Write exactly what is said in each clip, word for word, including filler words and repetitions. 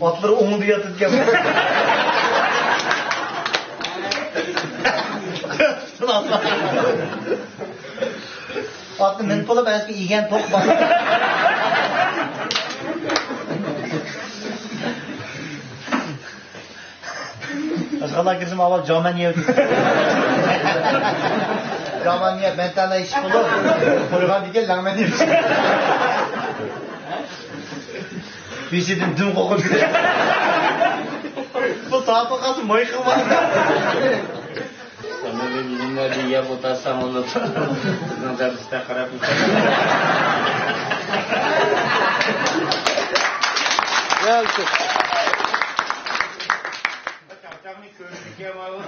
ئاتلىرى ئوڭدا ياتىدىكەن. ئاتنى مىنىپ بولۇپ، ئەسكى يېگەن توق بار. ئاشخانىغا كىرسەم، ئاۋۋال جامەن يەپ. جامەن يەپ، مەن تەنلا ئىش قىلىپ، قويغاندىن كېيىن لەڭمەن يەپ. بېشىدىن دۈم قوقۇپ كېتىدۇ. بۇ ساپا قالسا ماي قىلمايدۇ. سەن بىر نېمىلەرنى يەپ ئولتۇرساڭ، ئۇنى بىزنىڭ دەرسلىكتە قاراپ. چاقچاقنى كۆرۈشكە ماۋۇ.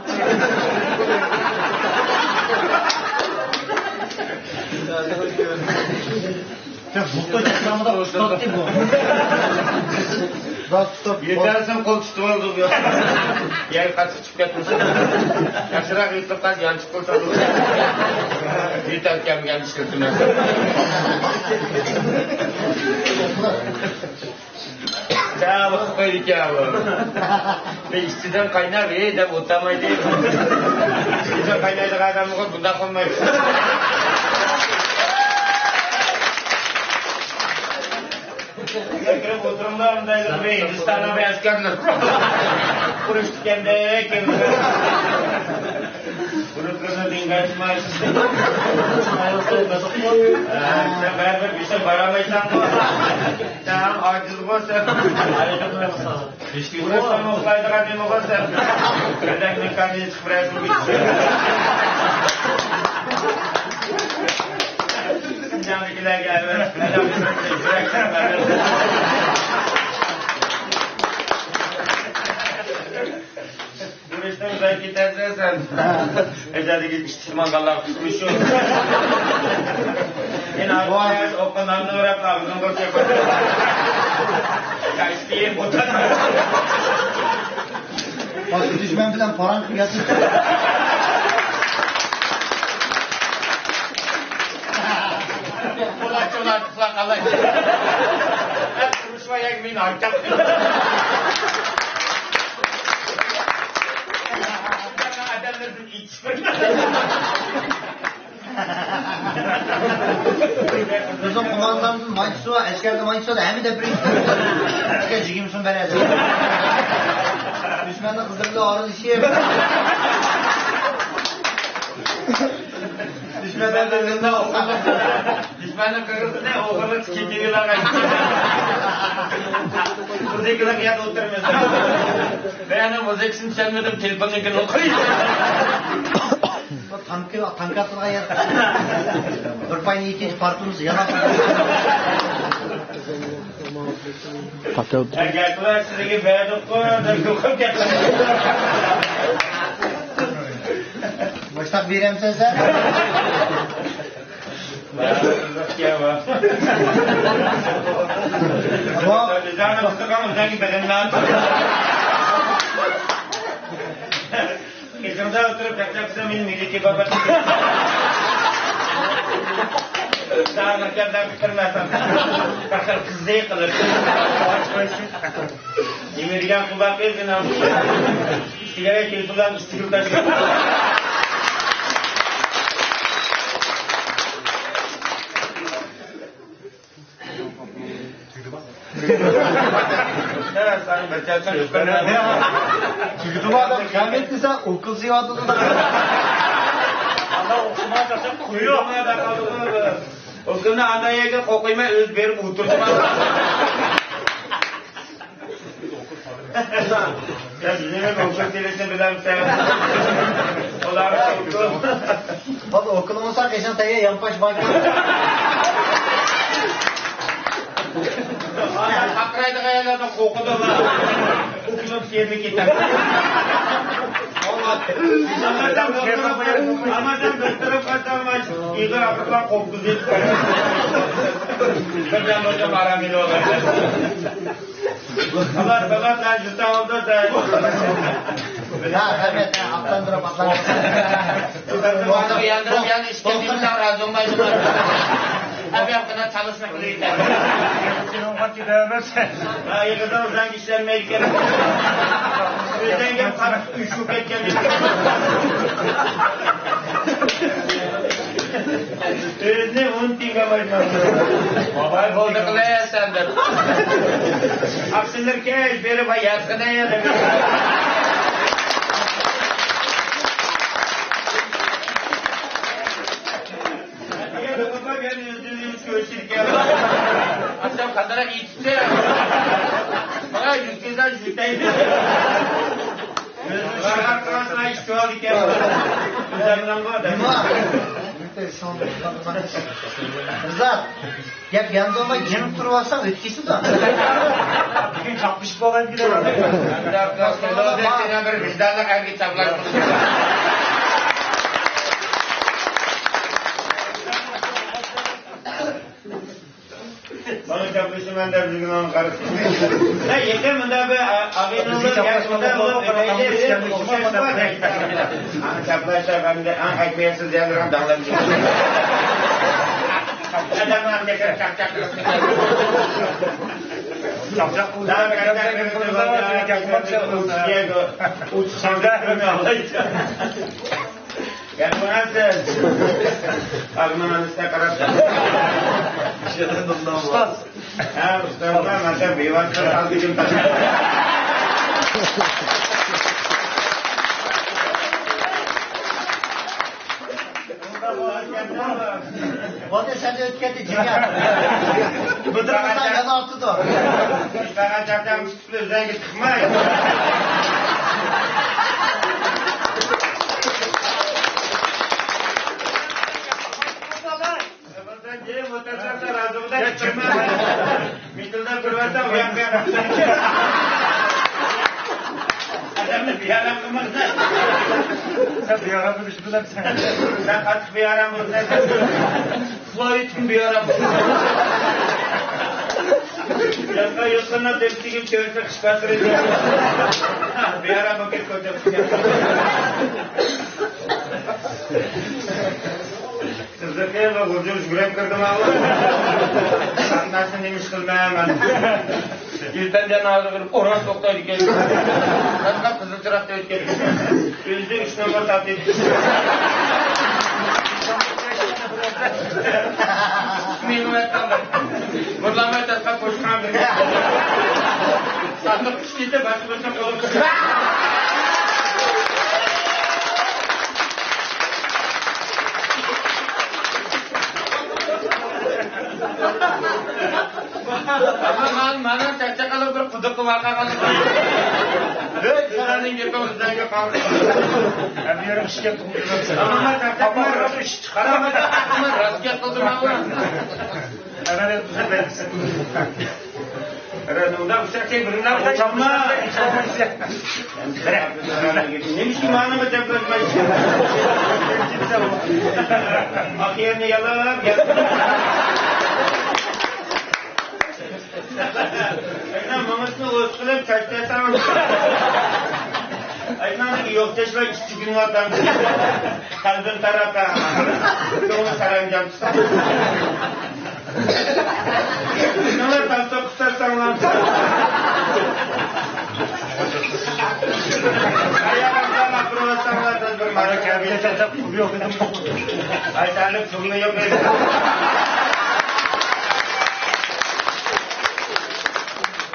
يېتەرسەن قول تۇتۇۋالدۇق. يەر قاتتىق چۈشۈپ كەتمىسۇن. ياخشىراق يېتىپ قال، يانچۇق قىلسا. يېتەر كەمگەن ئىشلىتىمەن. يا، بۇ خىتايدىكى بۇ. بىر ئىچىدىن قايناپ، ھېي دەپ ئولتۇرمايدۇ. ئىچىدىن قاينايدىغان ئادەمگە بۇنداق قىلمايدۇ. كىرىپ ئولتۇرۇڭلار، مۇنداق بىر ھىندىستاننىڭ بىر ئەسكەرلىرى ئۇرۇشتىكەندەك. بۇرۇتلىرىنى دىڭگاچماي. سەن بەرىبىر بېشىڭ بارالمايسەنغۇ. سەن ئاجىزغۇ سەن. بۇرۇتلىرىمۇ ئۇخلايدىغان نېمىغۇ سەن. بىردەك مېكانىزم رەسىمى. شىنجاڭدىكىلەرگە ئەۋەتىپ، يۈرۈشتىن ئۇزاپ كېتەرسەن سەن. ئەجەلدىكى ئىشتىشمانغانلار قۇتۇلۇشۇ. مېنى ئاغزىڭغا ئوققا ناننى ئوراپ، ئاغزىڭغا قويۇپ. كاشكى ئوتۇر. ھازىر دۈشمەن بىلەن پاراڭ قىلىپ ياتىدۇ. ئۇلار چۇلار قىلىپ قالاي. مەن تۇرۇشما يەك مېنى ھايتاپ. ئادەملەردىن ئېچىش. ئۆزۈڭ قومانداندىن مايچىسۇ، ئەسكەردىن مايچىسۇ، ھەممە دەپ بېرىڭ. ئەسكەر يىگىرمە سوم بەرەدۇ. دۈشمەننىڭ قىزلىرى بىلەن ئارىلىشىپ. دۈشمەنلەر بىلەن ئوخشاش. دۈشمەننىڭ قىزلىرىنى ئوغرىلىق كېتىۋېلەڭ. مۇزىكىلىق ياد ئولتۇرمىسۇن. مەن مۇزىكىسىنى چۈشەنمىدىم، تېلېفوننىڭكىنى ئوقۇي. بۇ تانكا، تانكا ئاتىدىغان يەر. بىر پاينى ئىككىنچى پارتىمىز يالاپ. پاكا. ئەگەر قىلار سىزگە بەردۇققۇ دەپ يوقاپ كەتتى. مۇشتاق بېرەمسەن سەن؟ ئېغىردا ئولتۇرۇپ چاقچاق قىلسا، مېنى مىللىي كېباب ئەتتى. ساغلىق گەپلەر پىكىرلەرسەن. پەقەت قىزىق قىلىپ. نېمە دېگەن قۇلاق ئۆزىنىڭ. سىگارەت كېلىپ تۇرغان ئۈستىگە تاشلاپ. تۈگىدىمۇ ئادەم خەمەت دېسە، ئوكۇل سېۋاتىدۇ. ئانا ئوخشىماي قالسا قويۇق. ئوكۇلنى ئانا يەرگە قوقۇيماي، ئۆزى بېرىپ ئولتۇردى. يا، بىلمەيمەن، ئوكۇل تېرىشنى بىلەمسەن؟ ئۇلار ئوكۇل. بولدى، ئوكۇل بولسا، قېشىڭ تەگگەن يانپاش بانكا. قاقرايدىغان يەرلەردە قوقىدۇ. ئوكۇلۇم سېرىپ كېتەر. ئامادەم دوختۇرۇم، ئامادەم دوختۇرۇم قاتالماس. ئېغىر ئاغرىقلار قوپقۇزۇپ. بىردەم بولسام ئارام ئېلىۋالار. خالاس، خالاس، ھە، يۇتاۋالدى، ھە. ھە، رەھمەت، ھە، ئاتلاندۇرۇپ، ئاتلاندۇرۇپ. ياندۇرۇپ، يەنە ئىشكە بىرسەڭ رازى بولمايدىغۇ. تەبىئەت بىلەن چالىشىنى قىلىۋېتەر. سېنىڭغا كېتەلمەس. ھا، ئېغىزىڭ زەڭگى ئىشلەنمەيدىكەن. ئۆزەڭگە قاتتىق ئۈششۈپ كەتكەن. ئۆزىنى ئون تىيىنگە بايتماپتۇ. بولدى قىلىسەن دەپ. ئاقسىلىر كەچ بېرىپ ياتقىنى دەپ. ئاخشام قانداق يېتىشتى؟ ماڭا يۈز كېسە يۈتەيدۇ. ئۆزىنى شاھار قىلغان ئىش قىلىدىكەن. ئۆزۈمنىڭ بۇ ئادەم. رىزا، گەپ ياندۇرماي جىمىپ تۇرۇۋالساڭ ئۆتۈپ كېتىدۇ. بۈگۈن چاپلىشىپ بولغان كۈنى. بىر ۋىجدانلىق ئەرگە چاپلاش. مانا چاپلىشىمەن دەپ يۈرگىنىڭ قارىسى. ھە، يېقىن مۇندا بىر ئا-، ئاغىنىڭىز ياخشى مۇندا بولۇپ ئۆتەيلى دەپ ئوخشاش بار. ئانا چاپلاشتا ئەمدى ئەڭ ئەگمەيسىز يەرلىرىڭ داڭلاپ چىقىدۇ. ئادەملەرنى چاقچاق قىلىپ. چاقچاق قىلىپ. ئۇچۇش. گەپ قىلىسىز. ئاغنىڭ ئانىسىغا قاراپ. ئۇستاز. ھە، ئۇستازلار، مەسىلەن، بىۋاسىتە سالدى كىم تاشلىدى. بولدى، سەن ئۆتۈپ كەتتى، جىگەر. بۇدۇرمىساڭ يەنە ئارتىدۇ. ئۆزەڭگە چىقماي. مىتىلداپ تۇرۇۋەرسەڭ، ئۇياق بۇياق. ئادەمنى بىئارام قىلماڭ. سەن بىئارام بولۇشنى بىلەمسەن؟ سەن قاتتىق بىئارام بولىسەن. فلورىدتىن بىئارام. ياقا يوسۇننىڭ تۆپىسىگە كۆرسە قىش پەسلى. بىئارام بولۇپ كەتكەن. قىزىقى، بۇ غۇلجا يۈگۈرۈپ كىردىم، ئاۋۇ. قاتناشنى نېمە ئىش قىلىمەن مەن؟ يۈزدىن جان ئاغرىغىلى ئوران توختايدىكەن. قاتناپ قىزىل چىراغدا ئۆتكەن. ئۆزى ئۈچ نومۇر تارتىدۇ. مېڭىۋەتتىڭ. بۇرۇلالماي تاشقا قوشقان بىر. ساندۇق ئىچىدە باشقا بىرسى قولۇپ. مانا، مانا، چاقچاق قىلىپ بىر قۇدۇققا ۋارقىرىغان. ھەي، سىلەرنىڭ گېپىڭىزدىن قالدى. ئەمدى يەنە ئىشكە تۇغدۇرماقچى. ئەمما چاقچاق قىلماي، ئىش چىقارماي. ئەمما راست گەپ قىلدىم، ئەمما. ئەمەلىيەت بۇزۇپ بەرمىسۇن. ئەرە، ئۇنداق ئۇششاق شەي بىلمەم. ئەمما. نېمە ئۈچۈن ماڭىمۇ دەپ بەرمەيسىز؟ ئاق يەرنى يالاپ، يالاپ. ئەينەن مېڭىسىنى ئوت قىلىپ، چاچ تەسەڭ. ئەينەن يوق چاچلار ئىچىگىنى ئاتام. قەلبىم تاراقا. كۆڭلۈم سەرەنجام. نېمە تاز توقۇپ تاشلاڭلار. ئاياغىمدا ماقۇرۇۋاتساڭلار، بىر مانا كەلگەن چاقچاق پۇل يوق دېدىم. ئاي، سەندە پۇلمۇ يوق ئىدى.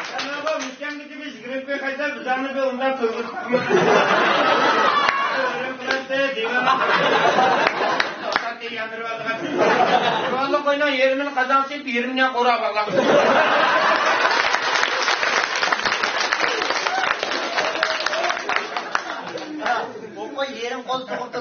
سەن بۇ مۇشكەمدىكى بىر يۈگۈرۈپ بىر قايتا بىزارنى بىر ئۇنداق كۆرگۈزۈپ قويمىدىڭ. ئۆرۈم قىلاتتى، دىۋانە. توختاتتى، ياندۇرۇۋالدىغان. دىۋانلىق قوينىڭ يېرىمىنى قازانسا، يېرىمىنى قورا باغلاپ. بۇ قوي يېرىم قول تۇغۇپتۇ.